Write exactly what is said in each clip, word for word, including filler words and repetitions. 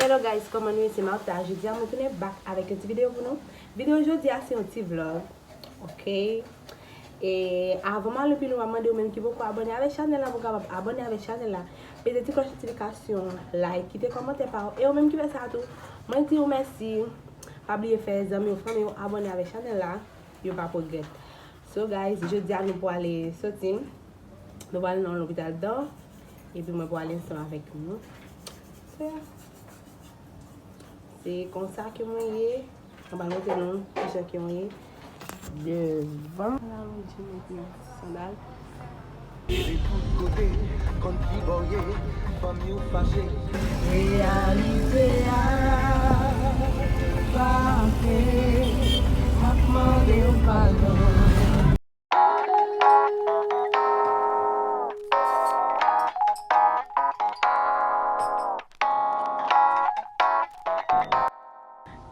Hello guys, kòman nou ye? Se Martha. Jodi a mwen tounen back avèk yon ti videyo pou nou. Videyo jodi a se yon ti vlog. Ok. E avan m ale pi lwen, m ap mande ou menm ki poko abòne avèk chanèl la pou w kapab abòne avèk chanèl la. Peze ti klòch notifikasyon, like, kite kòmantè pa w. E ou menm ki fè sa tou, mwen di w mèsi. Pa bliye fè zanmi w, fanmi w abòne avèk chanèl la. Yo p ap regrèt. So guys, jodi a nou pwale soti. Nou pwale nan lopital dan. Epi mwen pwale ansanm avèk nou. So yeah. Se konsa ke mwen ye. Mwen pral montre nou kijan ke mwen ye devan. La mwen di mwen gen sandal. Reyalite a frape, m ap mande w padon.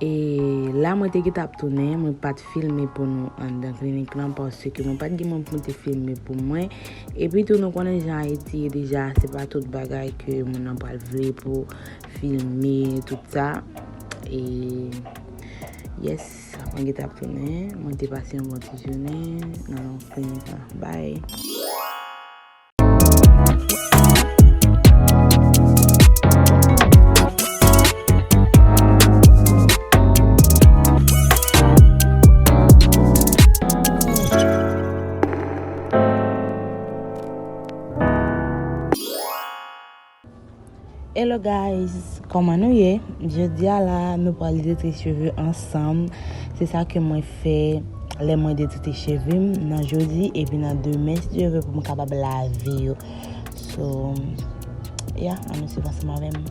E la mwen te gentan ap tounen, mwen pa t filme pou nou anndan klinik lan, paske mwen pa t gen moun pou m te filme pou mwen. Epi tou nou konnen jan Ayiti ye deja, se pa tout bagay ke moun nan pral vle pou filme, tout sa. E yes, mwen gentan ap tounen, mwen te pase yon bon ti jounen nan klinik lan. Bye. Hello guys, kòman nou ye? Jodi a la, nou pral detwi cheve ansanm. Se sa ke mwen fè lè mwen detwi cheve m nan jodi epi nan demen, si Dye vle, pou m kapab lave yo. So, yeah, ann nou swiv ansanm avè m.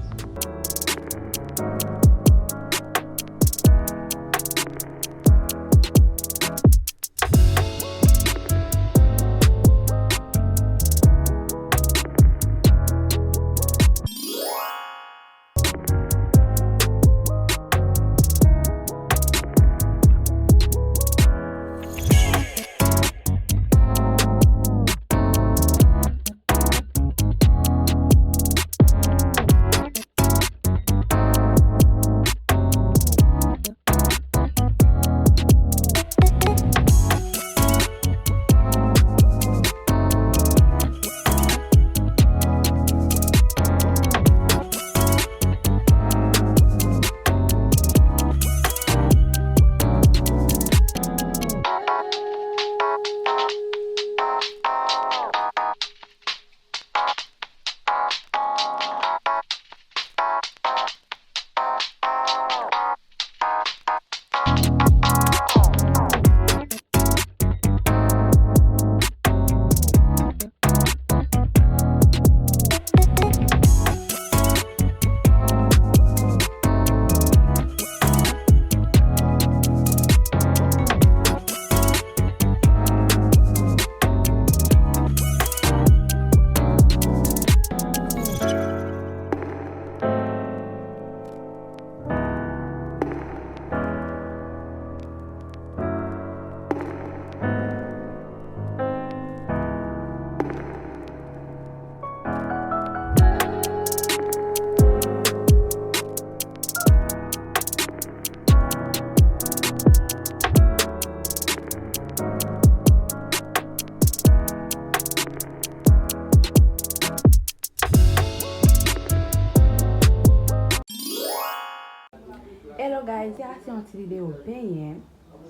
Hello guys, sa se yon ti videyo penyen.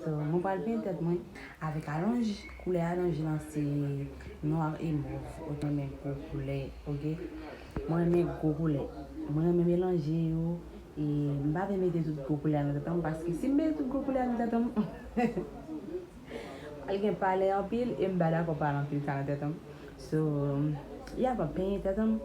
So, mwen pral penyen tèt mwen avèk alonj. Koulè alonj lan se nwa e mòv. Ok, mwen renmen gwo koulè, ok? Mwen renmen gwo koulè. Mwen renmen melanje yo. E m pa vle mete tout gwo koulè a nan tèt mwen, paske si m mete tout gwo koulè a nan tèt mwen, pral gen pale anpil e m pa dakò pale anpil sa nan tèt mwen. So, yeah, m ap penyen tèt mwen.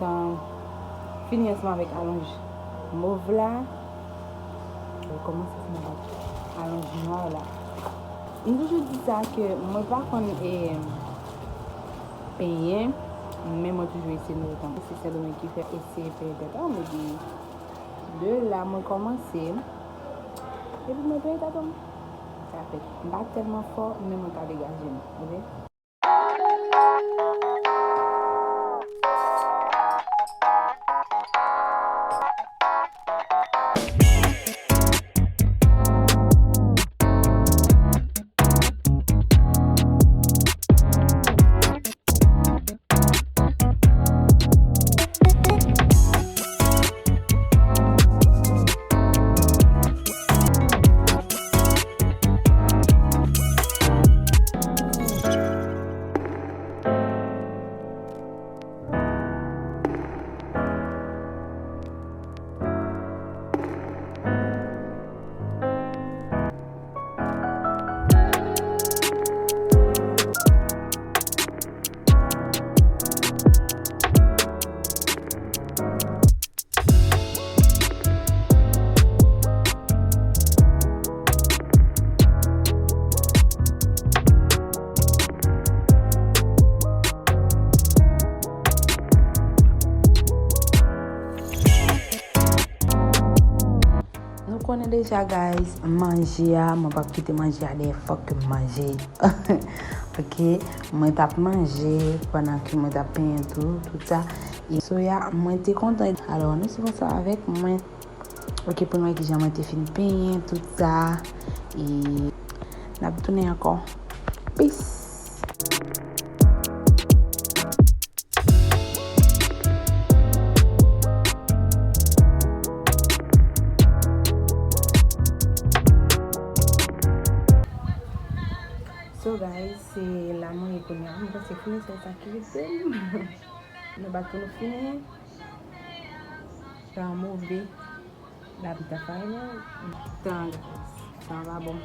Tan fini ansanm avèk alonj mov la, mwen kòmanse ansanm avèk alonj nwa la. M toujou di sa ke mwen pa konn e, penyen, men mwen toujou eseye nan tan. Se Sendomeng ki fè eseye penyen tèt an, men de la mwen kòmanse, epi mwen penyen tèt an. Sa fèt. M pa tèlman fò, men mwen ka degaje m, oke? Nou konnen deja, guys, manje a, mwen p ap kite manje a dèyè, fòk m manje. Ok, mwen t ap manje pandan ke mwen t ap penyen tou, tout sa. E soya, mwen te kontan. Alò, nou swiv ansanm avèk mwen. Ok, pou nou wè kijan mwen te fin penyen, tout sa. E n ap tounen ankò. Peace! So guys, se la mwen ye kounye a. Mwen panse fini se sa ki rete m. Nou bat pou nou fini. Sa move. La pita fay la. Tan, guys. Tan va bon.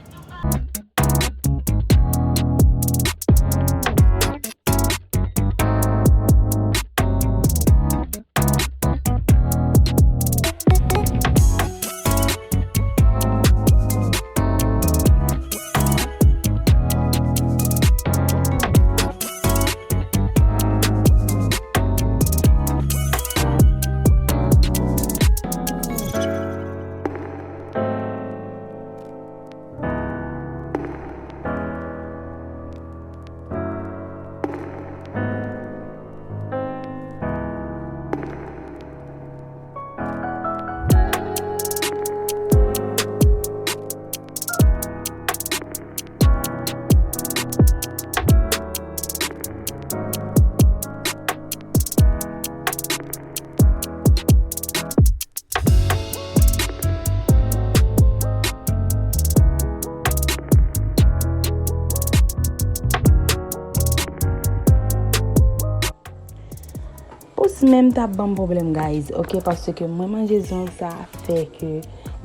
Pous men m t ap ban m pwoblèm, guys, ok, paske mwen manje zong sa fè ke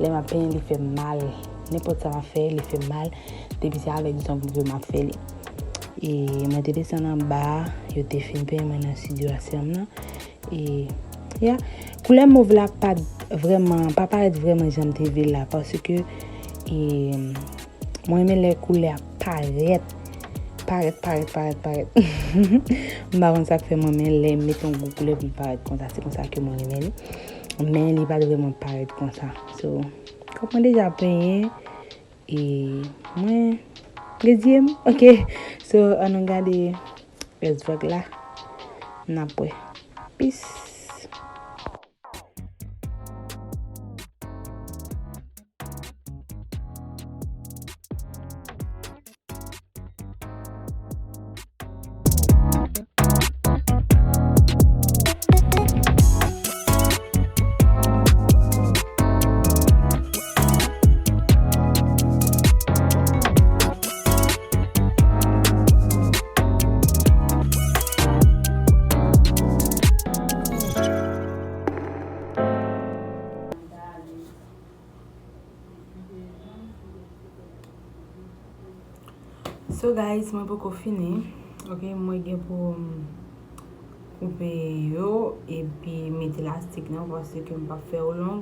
lè m ap penyen, li fè m mal. Nenpòt sa m ap fè, li fè m mal. Depi se avèk zong m ap fè li. E mwen te desann anba, yo te fin penyen mwen nan estidyo a sè m nan. E, ya, koulè mov la pa t vrèman, pa parèt vrèman jan m te vle l la, paske, e, mwen renmen lè koulè a parèt, parèt, parèt, parèt, parèt. M pa konn sa k fè mwen renmen lè m met yon gwo koulè pou l parèt konsa. Se konsa ke mwen renmen li. Men li pa t vrèman parèt konsa. So, kòm mwen deja penyen, e mwen, lezye m, ok. So, ann nou gade rès vlog la. N ap wè. Peace. So guys, mwen poko fini. Ok, mwen gen pou m Koupe yo epi mete lastik nan paske m p ap fè yo long.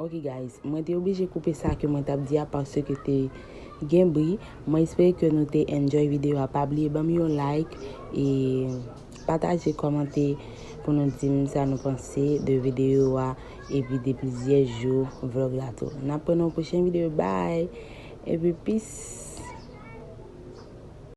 Ok guys, mwen te oblije koupe sa ke mwen t ap di a paske te gen bri. Mwen espere ke nou te enjoy videyo a. Pa bliye ban m yon like e pataje, kòmante pou nou di m sa nou panse de videyo a epi de plizyè jou vlòg la tou. N ap wè nan yon pwochen videyo. Bye! Epi peace!